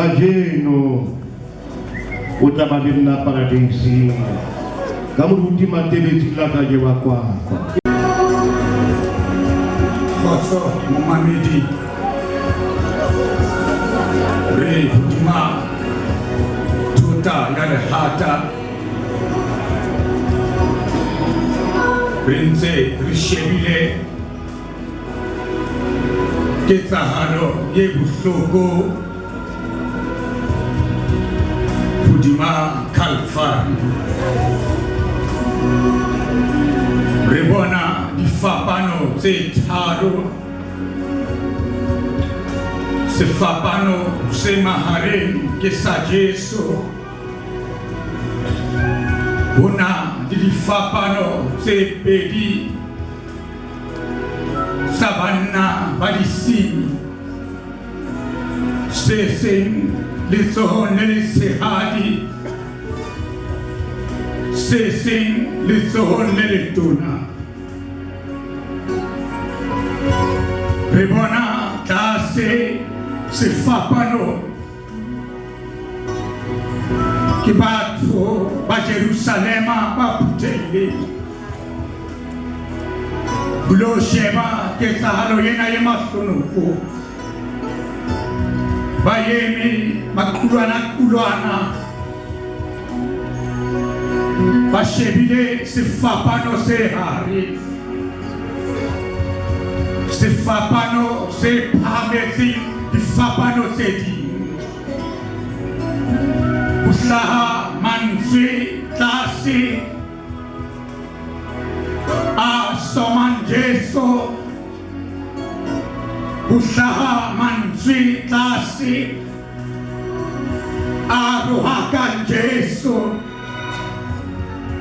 Kajeno o tla ba le nna paradeising. Ka moruti Matebetsi la ka jewa kwakwa. Kgotso momamedi, re hodima thota ya lehata, re ntse re shebile Ketsahalo ye bohloko hodima Kalvari. Re bona difapano tse tharo, sefapano se mahareng ke sa Jesu, ho na le difapano tse pedi sa banna ba disenyi, se seng letsohong le letshehadi, se seng letsohong le letona. Re bona tlase sefapano ke batho ba Jerusalema ba phuthehileng ho lo sheba ketsahalo ena e mahlonoko. Ba eme maqulwana-qulwana, ba shebile sefapano se hare, sefapano se phahametseng difapano tse ding. Ho hlaha mantswe tlase a somang Jesu, ho hlaha mantswe tlase a rohakang Jesu,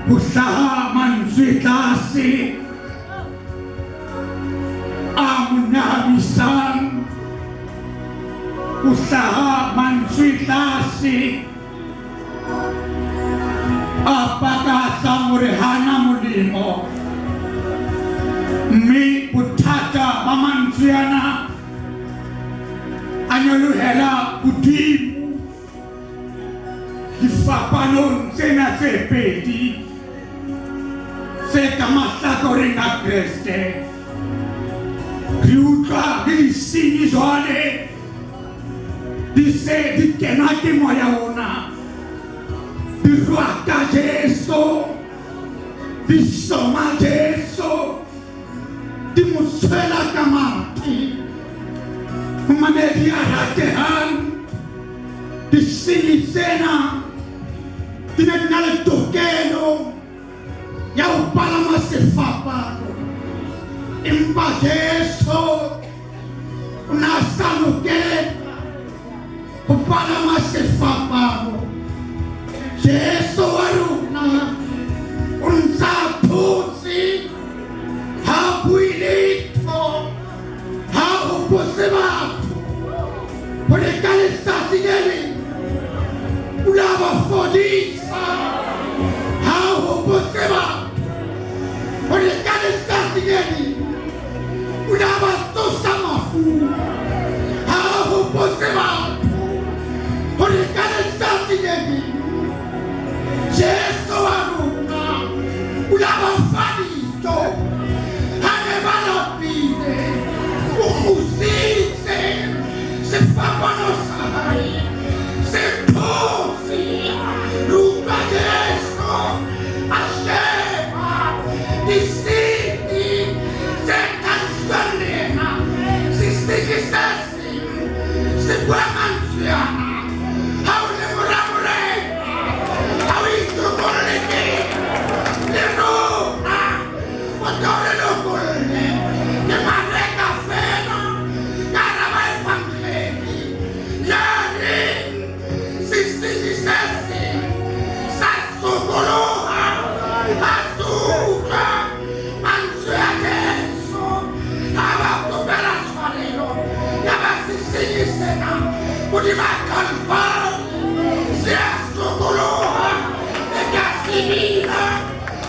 ho hlaha mantswe tlase a mo nyahamisang, ho hlaha mantswe tlase a pakatsang hore hana molemo, mme bothata ba mantswe ana a nyolohela hodimo difapanong tsena tse pedi tse ka mahlakoreng a Kreste. Re utlwa le disenyi jwale di se di kena ke moya ona, di rwaka Jesu, di soma Jesu, di mo tshwela ka mathe. Mamedi a ratehang, disenyi tsena di ne di na le tokelo ya ho palama sefapano, empa Jesu o ne a sa lokela ho palama sefapano. Jesu wa rona o ntsa photse, ha bue letho, ha hopotse batho hore ka letsatsi le leng o la ba fodisa, ha hopotse batho hore ka letsatsi le leng o la ba tsosa mafung, ha hopotse batho hore ka letsatsi le leng Jesu wa rona o la ba fa dijo ha ne ba lapile, o kgutsitse sefapano sa hae se thotse. Re utlwa Jesu a sheba disenyi tse tadiswang le yena, sesenyi se seng se bua mantswe ana: ha o le mora Morena, ha o itokolle ke le rona, o tlo re lokolle. Ke Mareka fela ka hara baevangeli ya reng sesenyi se seng sa sokoloha ha se utlwa mantswe a Jesu, ha ba kopela tshwarelo. Ya ba sesenyi sena hodima Kalvari se a sokoloha, e ka se bina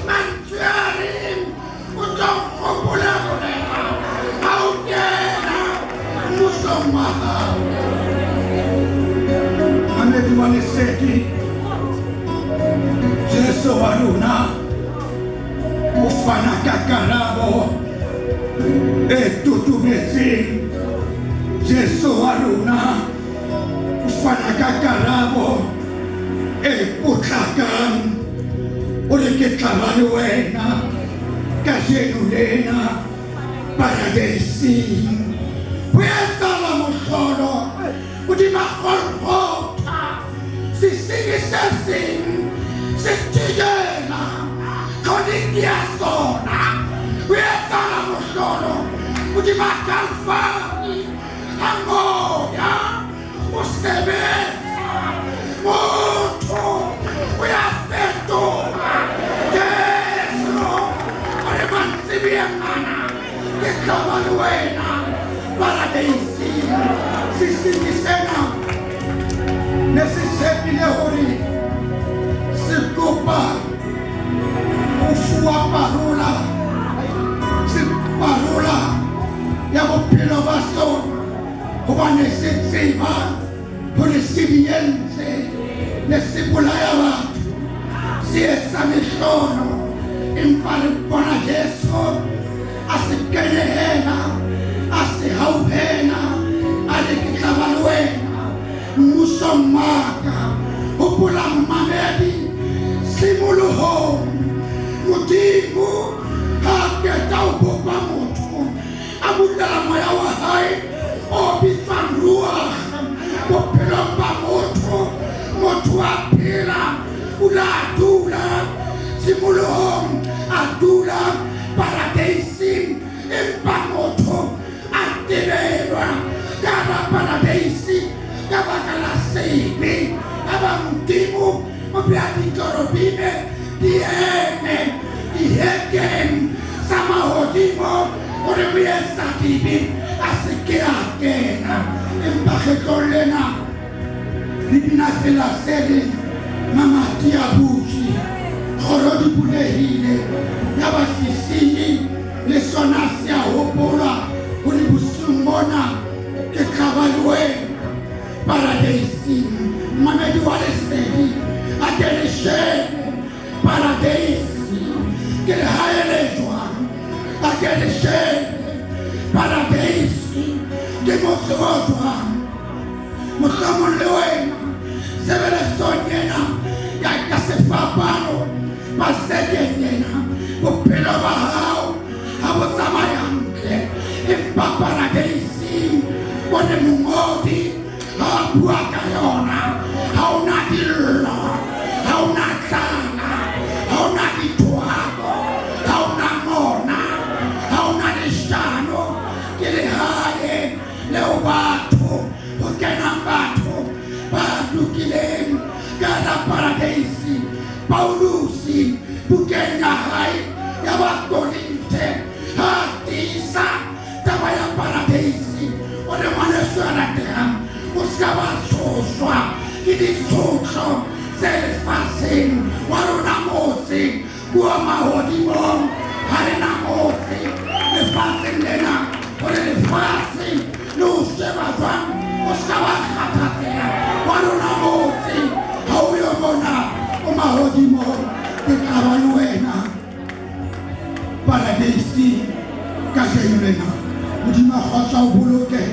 mantswe a reng o tlo nkgopola Morena ha o kena mmusong wa hao. Lesedi, Jesu wa rona o fana ka karabo e totobetseng. Jesu wa rona o fana ka karabo e potlakang. O re ke tla ba le wena kajeno lena paradeising. Ho etsahala mohlolo hodima Golgotha, sesenyi se seng se thibela chronic ya sona. Ho etsahala mohlolo hodima Kalvari, ha moya o sebetsa, motho o ya fetoha. Jesu o re mantsiboyeng ana ke tla ba le wena paradeising. Sesenyi sena ne se tshepile hore se kopa ho fuwa parola, se parola ya bophelo ba sona, hobane se tseba hore se di entse, ne se bolaya batho, se etsa mehlolo. Empa re bona Jesu a se kenehela, a se hauhela, a re ke tla ba le wena mmusong wa ka. Hopola momamedi, tshimolohong Modimo ha a qeta ho bopa motho, a bulela moya wa hae o bitswang ruach bophelong ba motho. Motho a phela, o la dula tshimolohong, a dula paradeising, empa motho a tebelwa ka hara paradeisi ka baka la sebe. A ba Modimo o bea dikerubime di eme dihekeng tsa mahodimo hore moetsadibe a se ke a kena. Empa kgetlong lena re bina tsela se reng mamati a butswe, kgoro di bulehile. Yaba sesenyi le sona se a hopola hore bosiung bona ke tla ba le wena paradeising. Momamedi wa Lesedi, a ke re shebe paradeisi ke lehae le jwang. A ke re shebe paradeisi ke motse o jwang. Mohlomong le wena tshebeletsong ena ya ka sefapano Pasekeng ena bophelo ba hao ha bo tsamaye hantle, empa paradeising o re mongodi ha a bua ka yona, ha o na dillo, ha o na tlala, ha o na dithohako, ha o na mona, ha o na leshano. Ke lehae leo batho ho kenang batho ba lokileng ka hara paradeisi. Pauluse bukeng ya hae ya Bakorinthe ha a tiisa taba ya paradeisi, o re ngwaneso ya ratehang, o se ka ba tshoswa ke ditshotlo tse lefatsheng. Wa rona motse kua mahodimong, ha re na motse lefatsheng lena. Hore lefatshe le o sheba jwang, o se ka wa kgathatseha. Wa rona motse ha o yo mona o mahodimong. Ke tla ba le wena paradeising kajeno lena. Modimo a kgotso a o boloke,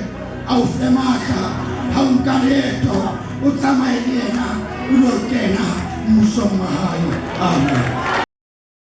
a o fe matla ha o nka leeto, o tsamaye le yena, o lo kena mmusong wa hae. Amen.